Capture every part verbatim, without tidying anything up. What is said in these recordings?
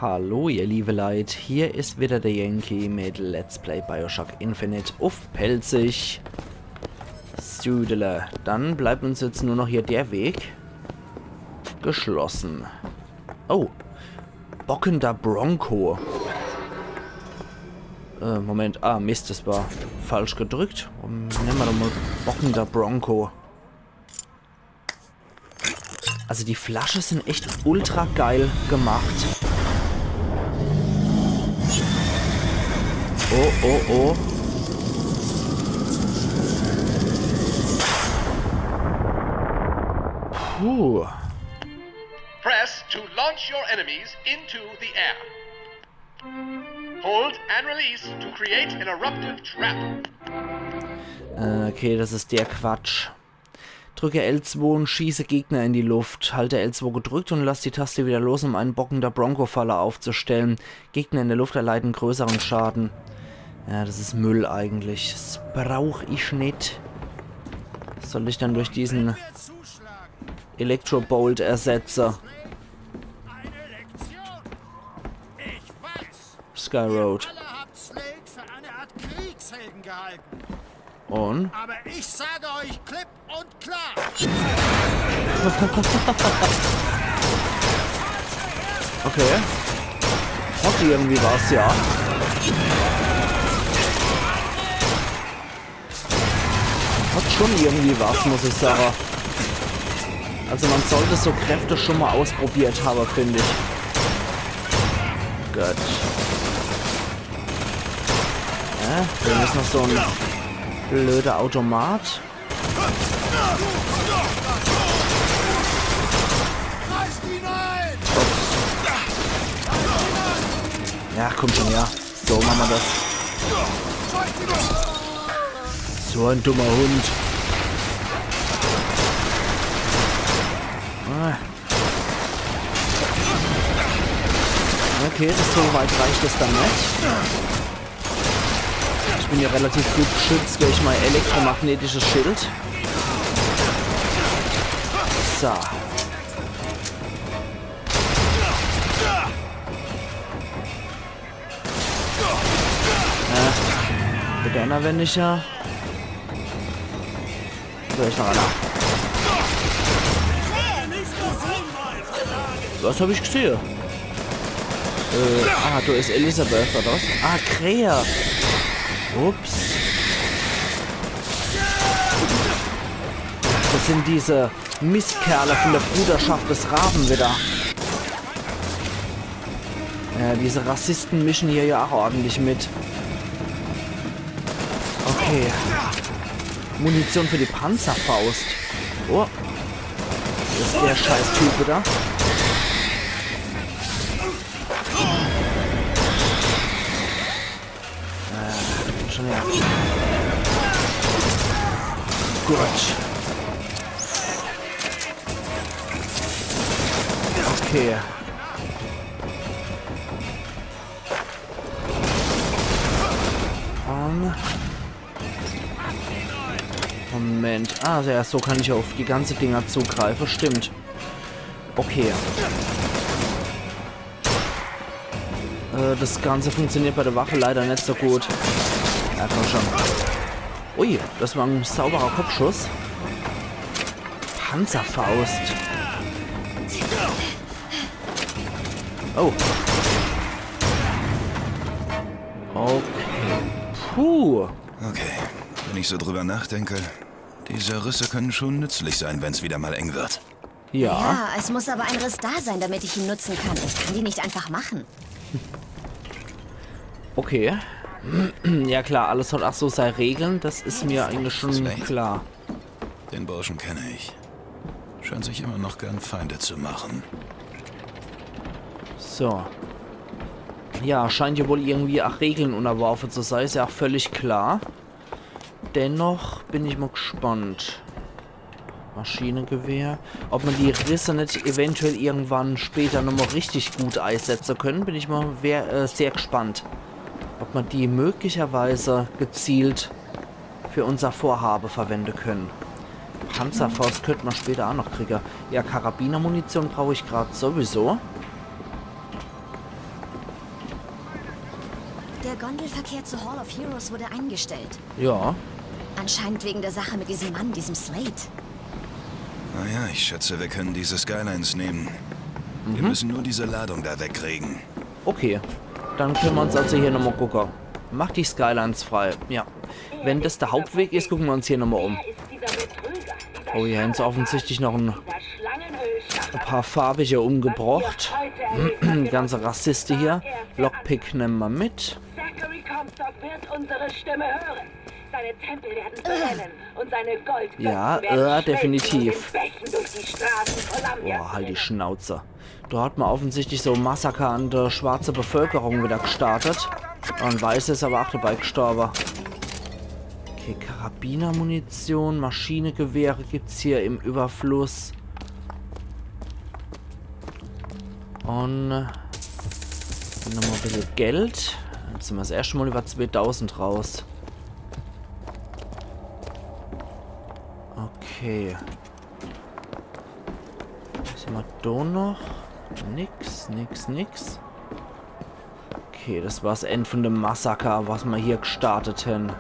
Hallo, ihr liebe Leit, hier is wieder der Yankee mit Let's Play BioShock Infinite uff Pälzisch. Südele. Dann bleibt uns jetzt nur noch hier der Weg. Geschlossen. Oh. Bockender Bronco. Äh, Moment. Ah, Mist, das war falsch gedrückt. Ähm, nemme mer doch mal Bockender Bronco. Also die Flasche sind echt ultra geil gemacht. Oh, oh, oh. Puh. Press to launch your enemies into the air. Hold and release to create an eruptive trap. Äh, okay, das ist der Quatsch. Drücke L zwei und schieße Gegner in die Luft. Halte L zwei gedrückt und lass die Taste wieder los, um eine Bockender-Bronco-Falle aufzustellen. Gegner in der Luft erleiden größeren Schaden. Ja, das ist Müll eigentlich. Das brauch ich nit. Was soll ich dann durch diesen Electrobolt ersetzen? Eine Lektion. Ich weiß. Skyroad. Ihr alle habt Slate für eine Art Kriegshelden gehalten. Und? Aber ich sage euch klipp und klar. Okay. Hat irgendwie was, ja. Hat schon irgendwie was, muss ich sagen. Also man sollte so Kräfte schon mal ausprobiert haben, finde ich. Gut. Ja, hier is noch so ein blöder Automat. Ja, komm schon, ja. So machen wir das. So ein dummer Hund. Ah. Okay, das, so weit reicht es dann nicht. Ich bin ja relativ gut geschützt durch mein elektromagnetisches Schild. So. Äh, mit einer, wenn ich ja. So, ich noch einer. Was hab ich gesehen? Äh, ah, da ist Elizabeth, oder was? Ah, Krähe. Ups. Das sind diese Mistkerle von der Bruderschaft des Raben wieder. Ja, diese Rassisten mischen hier ja auch ordentlich mit. Okay. Munition für die Panzerfaust. Oh. Das ist der Scheißtyp wieder. Äh, schon her. Gut. Okay. Ähm. Moment. Ah, ja, so kann ich auf die ganze Dinger zugreifen. Stimmt. Okay. Äh, das Ganze funktioniert bei der Waffe leider nicht so gut. Ja, komm schon. Ui, das war ein sauberer Kopfschuss. Panzerfaust. Oh. Okay. Puh. Okay, wenn ich so drüber nachdenke, diese Risse können schon nützlich sein, wenn's wieder mal eng wird. Ja. Ja, es muss aber ein Riss da sein, damit ich ihn nutzen kann. Ich kann die nicht einfach machen. Okay. Ja klar, alles hat auch so seine Regeln, das ist mir eigentlich schon klar. Den Burschen kenne ich. Scheint sich immer noch gern Feinde zu machen. So. Ja, scheint ja wohl irgendwie auch Regeln unterworfen zu sein, ist ja auch völlig klar. Dennoch bin ich mal gespannt. Maschinengewehr. Ob man die Risse nicht eventuell irgendwann später nochmal richtig gut einsetzen können, bin ich mal wer, äh, sehr gespannt. Ob man die möglicherweise gezielt für unser Vorhabe verwenden können. Panzerfaust könnte man später auch noch kriegen. Ja, Karabinermunition brauche ich gerade sowieso. Der Gondelverkehr zur Hall of Heroes wurde eingestellt. Ja. Anscheinend wegen der Sache mit diesem Mann, diesem Slate. Naja, ich schätze, wir können diese Skylines nehmen. Wir müssen nur diese Ladung da wegkriegen. Okay. Dann könne mer uns also hier nochmal gucke. Mach die Skylines frei. Ja. Wenn das der Hauptweg is, gucke mer uns hier nochmal um. Oh, hier hän se offensichtlich noch ein, ein paar Farbige umgebrocht. Ganze Rassiste hier. Lockpick nemme mer mit. Zachary Comstock wird unsere Stimme hören. Seine Tempel werden brennen und seine Goldgötzen Ja, werden äh, schmelzen definitiv. Und in Bächen durch die Straßen Columbias Boah, halt die rennen. Schnauze. Da hat mer offensichtlich so e Massaker an der schwarze Bevölkerung wieder gestartet. Und Weiße is aber auch dabei gestorben. Okay, Karabinermunition, Maschinengewehre gibt's hier im Überfluss. Und äh, nochmal e bissel Geld. Jetzt sin mer das erste Mal über zweetausend raus. Okay. Was hämmer do noch? Nix, nix, nix. Okay, das war's End von dem Massaker, was mer hier gestartet hän.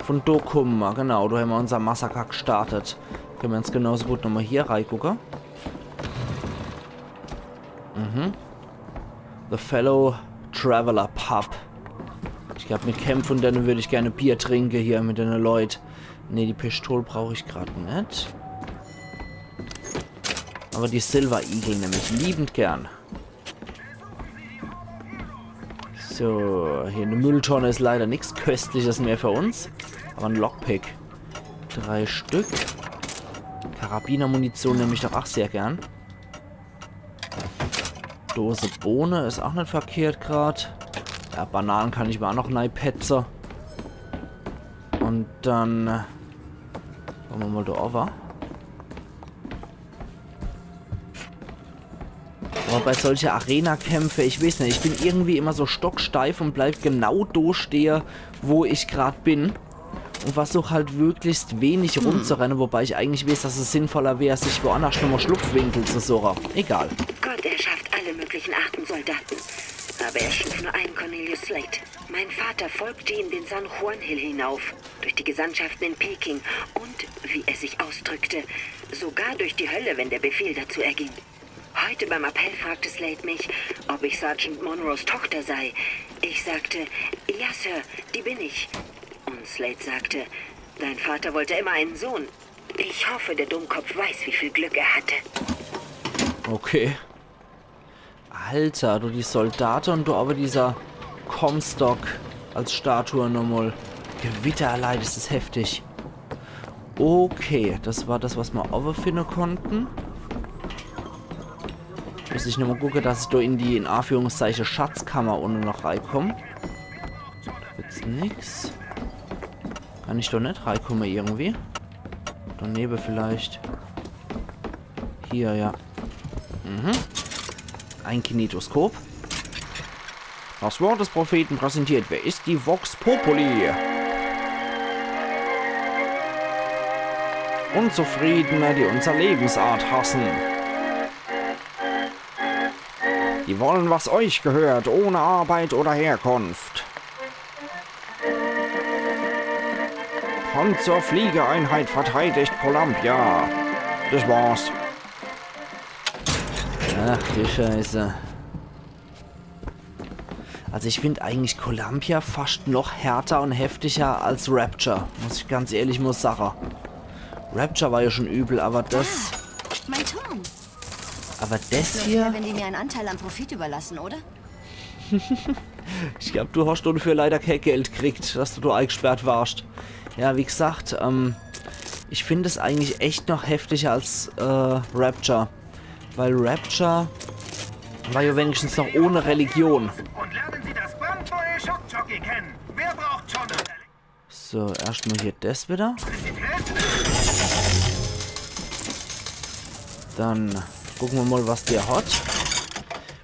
Von do kumme mer, genau, do hämmer unser Massaker gestartet. Könne mer uns genauso gut nochmal hier reigucke. Mhm. The Fellow Traveler Pub. Ich glaub, mit keem von denne würd ich gerne Bier trinke hier, mit denne Leut. Nee, die Pistol brauch ich grad net. Aber die Silver Eagle nemm ich liebend gern. So, hier in der Mülltonne is leider nix Köstliches mehr für uns. Aber ein Lockpick. Drei Stück. Karabinermunition nemm ich doch auch sehr gern. Dose Bohne is auch net verkehrt grad. Ja, Bananen kann ich mer auch noch neipetze. Und dann äh, gucke mer mal do owwe. Aber bei solche Arena-Kämpfe, ich weiß net, ich bin irgendwie immer so stocksteif und bleib genau do stehe, wo ich grad bin. Und versuch halt möglichst wenig rumzurenne, wobei ich eigentlich weiß, dass es sinnvoller wär, sich woanders nochmal Schlupfwinkel zu suche. Egal. Gott erschafft alle möglichen Arten Soldaten. Aber er schuf nur einen Cornelius Slate. Mein Vater folgte ihm den San Juan Hill hinauf, durch die Gesandtschaften in Peking und, wie er sich ausdrückte, sogar durch die Hölle, wenn der Befehl dazu erging. Heute beim Appell fragte Slate mich, ob ich Sergeant Monroes Tochter sei. Ich sagte: „Ja, Sir, die bin ich.“ Und Slate sagte: „Dein Vater wollte immer einen Sohn.“ Ich hoffe, der Dummkopf weiß, wie viel Glück er hatte. Okay. Alter, du die Soldate und du aber dieser Comstock als Statue nochmal. Gewitter, allein, das is heftig. Okay, das war das, was mer owwe finde konnten. Muss ich nochmal gucke, dass ich do in die, in Anführungszeichen, Schatzkammer unne noch reikomm. Do gibt's nix. Kann ich do net reikomme irgendwie? Daneben vielleicht. Hier, ja. Mhm. Ein Kinetoskop. Das Wort des Propheten präsentiert. Wer ist die Vox Populi? Unzufriedene, die unsere Lebensart hassen. Die wollen, was euch gehört, ohne Arbeit oder Herkunft. Panzerfliegereinheit verteidigt Columbia. Das war's. Ach du Scheiße. Also ich find eigentlich Columbia fast noch härter und heftiger als Rapture, muss ich ganz ehrlich mal sagen. Rapture war ja schon übel, aber das, Mein Turm. aber das Nur hier. Fair, wenn die mir einen Anteil am Profit überlassen, oder? Ich glaub, du hast dafür leider kein Geld gekriegt, dass du da eingesperrt warst. Ja, wie gesagt, ähm, ich find es eigentlich echt noch heftiger als äh, Rapture. Weil Rapture war ja wenigstens noch ohne Religion. Und lernen Sie das brandneue Schockjockey kennen. Wer braucht John Adderley? So, erstmal hier das wieder. Dann gucken wir mal, was der hat.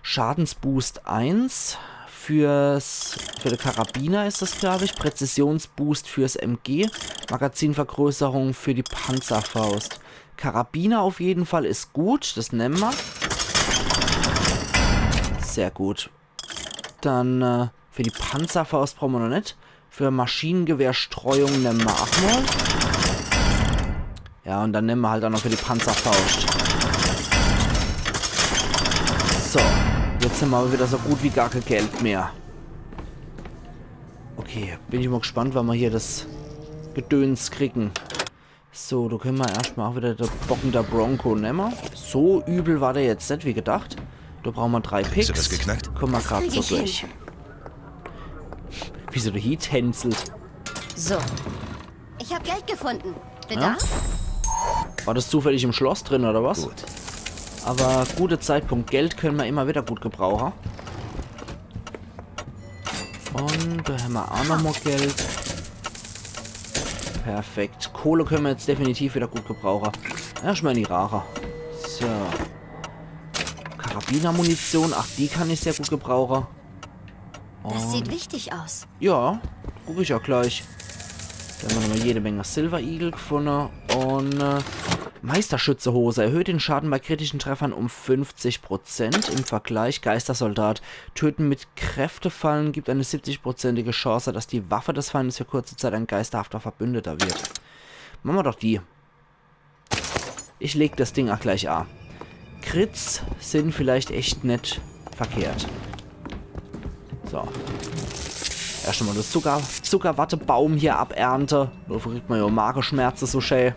Schadensboost eins fürs, für den Karabiner ist das, glaube ich. Präzisionsboost fürs M G. Magazinvergrößerung für die Panzerfaust. Karabiner auf jeden Fall ist gut. Das nehmen wir. Sehr gut. Dann, äh, für die Panzerfaust brauche mer noch net. Für Maschinengewehrstreuung nemme mer ach mol. Ja, un dann nemme mer halt ach noch für die Panzerfaust. So, jetzt hemmer awwer widder so gut wie gar kee Geld mehr. Okay, bin ich mol gespannt, wann mer hier das Gedöns kriegen. So, do kenne mer erscht mol ach widder de Bocken der Bronco nemme. So übel war der jetzt net wie gedacht. Do brauche mer drei Picks. Hast du das geknackt? Komme mer grad so durch. Wie se do hietänzelt. So. Ich hab Geld gefunden. Bedarf? War das zufällig im Schloss drin, oder was? Gut. Awwer guter Zeitpunkt. Geld kenne mer immer widder gut gebrauche. Un do hemmer ach noch mol Geld. Perfekt. Kohle kenne mer jetzt definitiv widder gut gebrauche. Erscht mol in die Rare. So. Karabinermunition. Ach, die kann ich sehr gut gebrauche. Das sieht wichtig aus. Ja, guck ich ach gleich. Do hemmer nochmol jede Menge Silver Eagle gefunne. Un, äh, Meisterschützehose. Erhöht den Schaden bei kritischen Treffern um fünfzig Prozent im Vergleich. Geistersoldat. Töten mit Kräftefallen gibt eine siebzigprozentige Chance, dass die Waffe des Feindes für kurze Zeit ein geisterhafter Verbündeter wird. Mache mer doch die. Ich leg das Ding ach gleich a. Crits sin vielleicht echt net verkehrt. So. Erscht mol das Zucker, Zuckerwattebaum hier abernte. Dofür kriegt mer jo Mageschmerze so schää.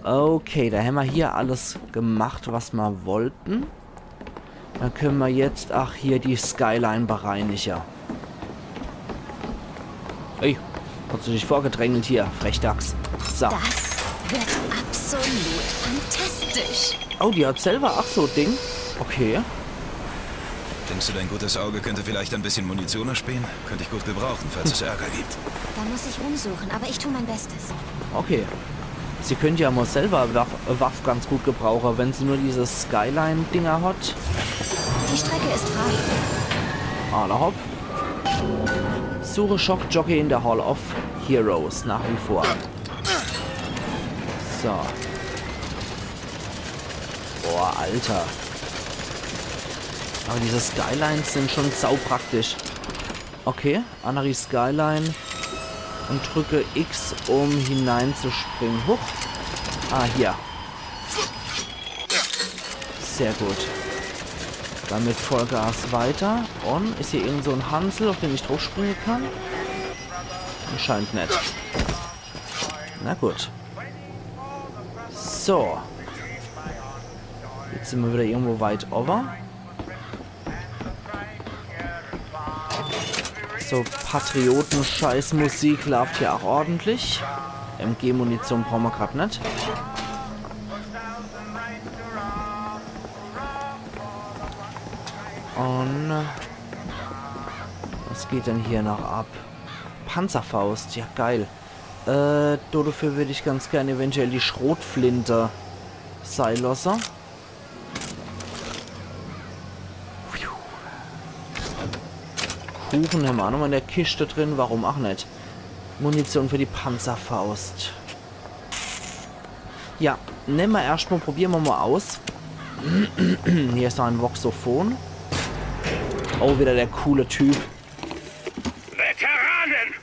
Okay, do hemmer hier alles gemacht, was mer wollten. Dann kenne mer jetzt ach hier die Skyline bereinige. Ey, hat se sich vorgedrängelt hier, Frechdachs. So. Das wird absolut fantastisch. Oh, die hat selwer ach so Ding. Okay. Denkst du, dein gutes Auge könnte vielleicht ein bisschen Munition erspähen? Könnte ich gut gebrauchen, falls es Ärger gibt. Da muss ich rumsuchen, aber ich tu mein Bestes. Okay. Sie könnt ja mol selwer Waff, Waff ganz gut gebrauche, wenn se nur diese Skyline-Dinger hat. Die Strecke ist frei. Alla hopp. Suche Schockjockey in der Hall of Heroes nach wie vor. So. Boah, Alter. Aber diese Skylines sind schon saupraktisch. Okay, Annery Skyline. Und drücke X, um hineinzuspringen. Huch. Ah, hier. Sehr gut. Dann mit Vollgas weiter. Und is hier irgend so en Hansel, auf den ich draufspringen kann? Anscheinend net. Na gut. So. Jetzt sin mer wieder irgendwo weit owwe. So, Patriotenscheißmusik läuft hier auch ordentlich. M G-Munition brauche mer grad net. Und was geht denn hier noch ab? Panzerfaust, ja geil. Äh, do, dafür würd ich ganz gern eventuell die Schrotflinte sei losse. Kuchen hämmer auch nochmal in der Kischt drin, warum auch net? Munition für die Panzerfaust. Ja, nemme mer erscht mal, probiere mer mal aus. Hier is noch e Voxophon. Oh, wieder der coole Typ. Veteranen!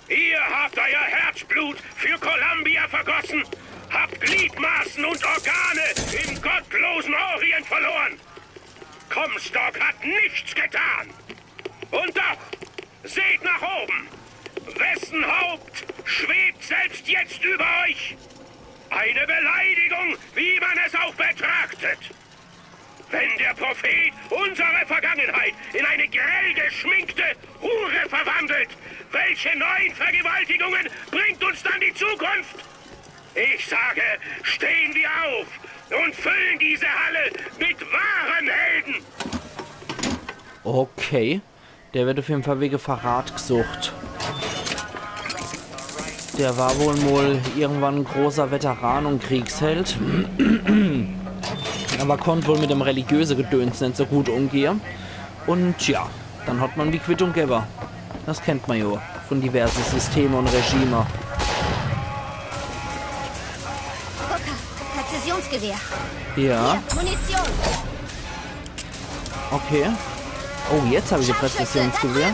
Ihr habt euer Herzblut für Columbia vergossen, habt Gliedmaßen und Organe im gottlosen Orient verloren. Comstock hat nichts getan. Und doch, seht nach oben. Wessen Haupt schwebt selbst jetzt über euch? Eine Beleidigung, wie man es auch betrachtet. Wenn der Prophet unsere Vergangenheit in eine grell geschminkte Hure verwandelt, welche neuen Vergewaltigungen bringt uns dann die Zukunft? Ich sage, stehen wir auf und füllen diese Halle mit wahren Helden! Okay. Der wird auf jeden Fall wege Verrat gesucht. Der war wohl mal irgendwann en großer Veteran und Kriegsheld. Aber konnt wohl mit dem religiöse Gedöns net so gut umgehe. Und ja, dann hat man die Quittung gewwe. Das kennt man jo von diverse Systeme und Regime. Booker, Präzisionsgewehr. Ja. Hier, Munition. Okay. Oh, jetzt hab ich e Präzisionsgewehr.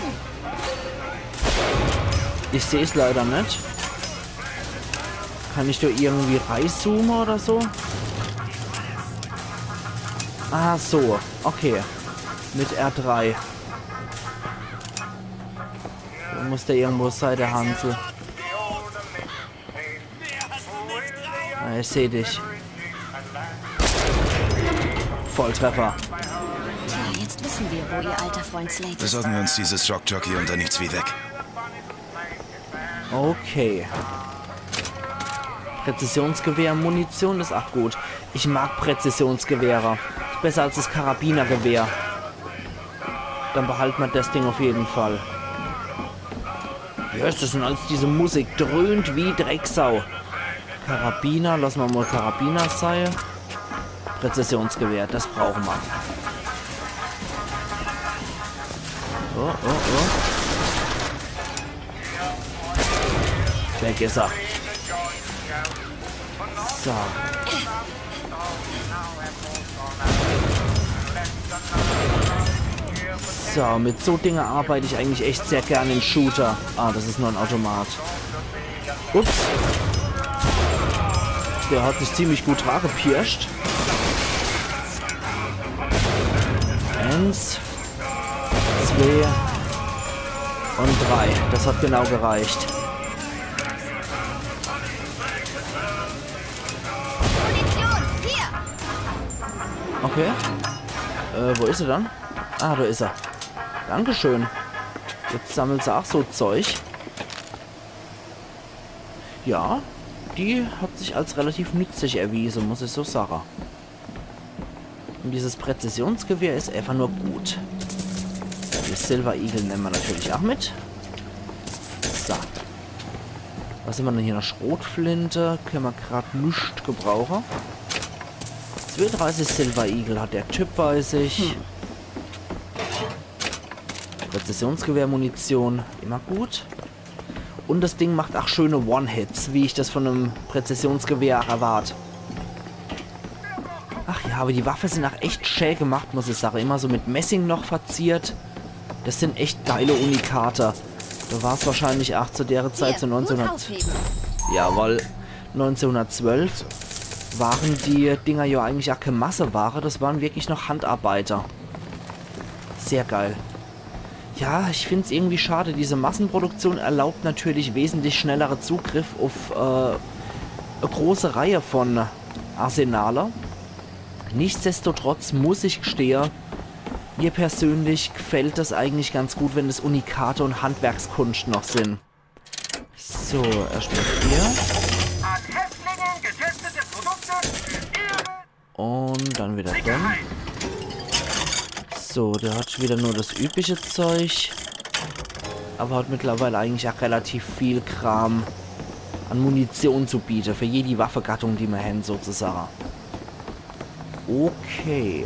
Ich seh's leider net. Kann ich do irgendwie reizoome oder so? Ah, so. Okay. Mit R drei. Do muss der irgendwo sei, der Hansel. Ah, ich seh dich. Volltreffer. Tja, jetzt wissen wir, wo ihr alter Freund Slate ist. Besorgen wir uns dieses Shock Jockey und dann nichts wie weg. Okay. Präzisionsgewehr, Munition is ach gut. Ich mag Präzisionsgewehre. Is besser als das Karabinergewehr. Dann behalte mer das Ding auf jeden Fall. Yes, das sind alles diese Musik. Dröhnt wie Drecksau. Karabiner, lass mer mal Karabiner sei. Präzisionsgewehr, das brauche mer. Oh, oh, oh. Weg is er. So. So, mit so Dinger arbeite ich eigentlich echt sehr gern in Shooter. Ah, das is nur en Automat. Ups. Der hat sich ziemlich gut dragepirscht. Eins, zwei und drei. Das hat genau gereicht. Munition, hier! Okay. Äh, wo is er dann? Ah, do is er. Dankeschön. Jetzt sammelt se ach so Zeug. Ja, die hat sich als relativ nützlich erwiese, muss ich so sage. Und dieses Präzisionsgewehr is einfach nur gut. Die Silver Eagle nemme mer natürlich ach mit. So. Was hämmer denn hier noch? Schrotflinte. Kenne mer grad nüscht gebrauche. Zweiunddreißig Silver Eagle hat der Typ bei sich. Präzisionsgewehrmunition, immer gut. Und das Ding macht ach schöne One-Hits, wie ich das von em Präzisionsgewehr erwart. Ach ja, aber die Waffe sind ach echt schä gemacht, muss ich sage. Immer so mit Messing noch verziert. Das sind echt geile Unikate. Do war's wahrscheinlich ach zu dere Zeit, Hier, zu gut neunzehnhundert. Aufheben. Jawohl, neunzehnhundertzwölf waren die Dinger ja eigentlich ach kee Masseware, das waren wirklich noch Handarbeiter. Sehr geil. Ja, ich find's irgendwie schade, diese Massenproduktion erlaubt natürlich wesentlich schnellere Zugriff auf äh, e große Reihe von Arsenale. Nichtsdestotrotz muss ich gestehe, mir persönlich gefällt das eigentlich ganz gut, wenn es Unikate und Handwerkskunscht noch sind. So, erstmal hier. An Häftlingen getestete Produkte für Ihre Und dann wieder den. Sicherheit. So, der hat wieder nur das übliche Zeug. Aber hat mittlerweile eigentlich auch relativ viel Kram an Munition zu bieten. Für jede Waffegattung, die mer hän, sozusagen. Okay.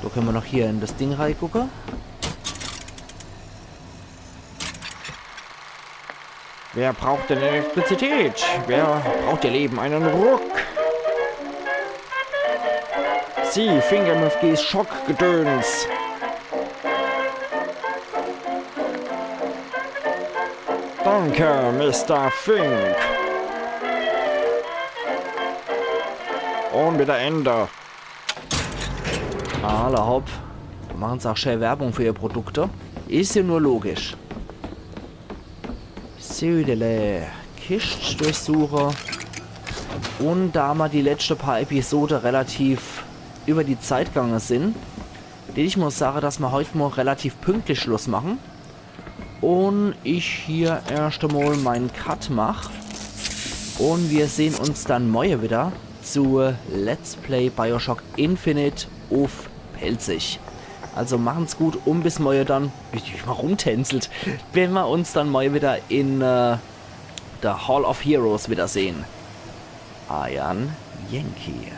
Do kenne mer noch hier in das Ding reigucke. Wer braucht denn Elektrizität? Wer braucht ihr Leben einen Ruck? Sie, Fink M F Gs Schockgedöns. Danke, Mister Fink. Und wieder Ende. Alla hopp. Do machen se auch schön Werbung für ihr Produkte. Is ja nur logisch. Südele. Kischt durchsuche. Und da mer die letzte paar Episode relativ über die Zeit gegangen sind, will ich mal sagen, dass mer heut mal relativ pünktlich Schluss machen. Und ich hier erst einmal meinen Cut mach. Und wir sehen uns dann morgen wieder zu Let's Play Bioshock Infinite uff Pälzisch. Also machen's gut und bis morgen dann. Wie ich mal rumtänzelt. Wenn mer uns dann morgen wieder in äh, der Hall of Heroes wiedersehen. Eiern Yankee.